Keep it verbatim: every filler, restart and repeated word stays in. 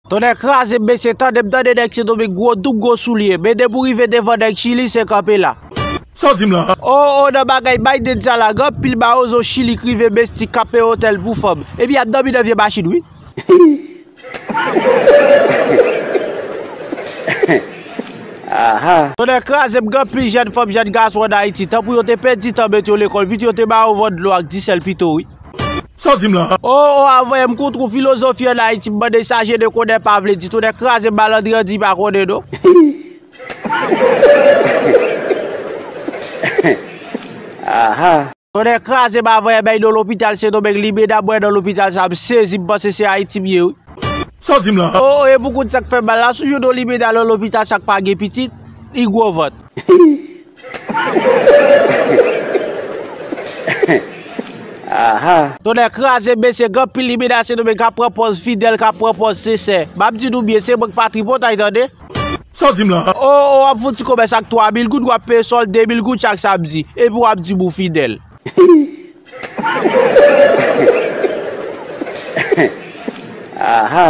Tonnè kraze m, mesye, tande m, tande nèg Sendomeng gwo doub, gwo soulye. Men depi w rive devan nèg Chili, se kanpe la. Sa w di m la? O, o, nan bagay Biden sa la, gen anpil mawozo Chili k rive mestik k ap peye otèl pou fanm. Epi y ap dòmi nan vye machin, wi. Aha. Tonnè kraze m, gen anpil jèn fanm, jèn gason ann Ayiti. Tanpri yo te pèdi tan met yo lekòl, pito yo te ba yo vann dlo ak disèl pito, wi. Sa w di m la? O, o, avan yè m kontre yon filozofi ann Ayiti, m mande sa Jene konnen pa vle di. Tonnè kraze m, malandren di pa konnen non. Aha. Tonnè kraze m, avan yè bay nan lopital Sendomeng, limena m wè nan lopital sa, m sezi, m panse se Ayiti m ye, wi. Sa w di m la? O, o, e pou konn sa k fè mal la, si w jwenn yon limena nan lopital sa k pa gen pitit, li gwo vant. Aha. Tonnè kraze m, mesye, gen anpil limena Sendomeng k ap pran pòz fidèl, k ap pran pòz sensè. M ap di nou byen, se mwen k pa tripotay, tande. Sa w di m la? O, o, w ap fè yon ti komès ak twa mil goud, w ap peye sòl de mil goud chak samdi. Epi w ap di m ou fidèl. Aha.